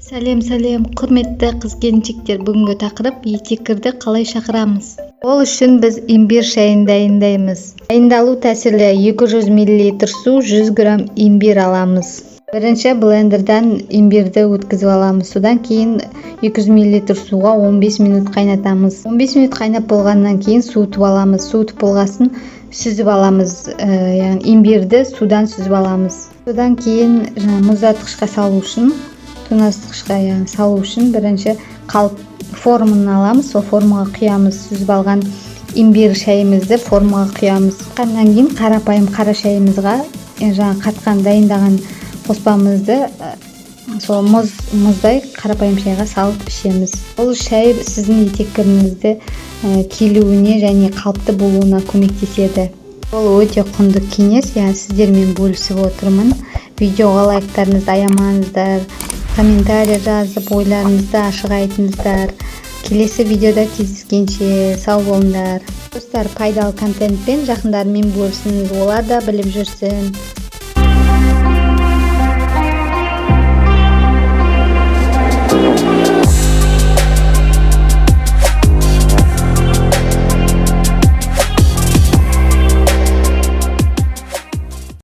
Сәлем, сәлем, құрметті қыз келіншектер! Бүгінгі тақырып: етеккірді қалай шақырамыз? Ол үшін біз имбирь шайын дайындаймыз. Дайындалу тәсілі: 200 мл су, 100 грамм имбирь аламыз. Бірінші блендерден имбирді өткізіп аламыз. Содан кейін 200 мл суға 15 минут қайнатамыз. 15 минут қайнап болғаннан кейін суытып аламыз. Суытып болғасын сүзіп аламыз, яғни имбирді судан сүзіп аламыз. Содан кейін жаңа мұздатқышқа салу үшін, тоңазытқышқа, яғни салу үшін бірінші қалып форманы аламыз, сол формаға құямыз. Сүзіп алған имбирь шайымызды формаға құямыз. Құйғаннан кейін қарапайым қара шайымызға жаңа қатқан, дайындаған қоспамызды сол мұздай қарапайым шайға салып ішеміз. Бұл шай сіздің етеккіріңізді келуіне және қалыпты болуына көмектеседі. Бұл өте құнды кеңес, яғни сіздермен бөлісіп отырмын. Видеоға лайктарыңызды аямаңыздар, комментарий жазып, ойларыңызды ашық айтыңыздар. Келесі видеода кездескенше сау болыңдар, достар! Пайдалы контентпен жақындарымен бөлісіңіз, олар да біліп жүрсін.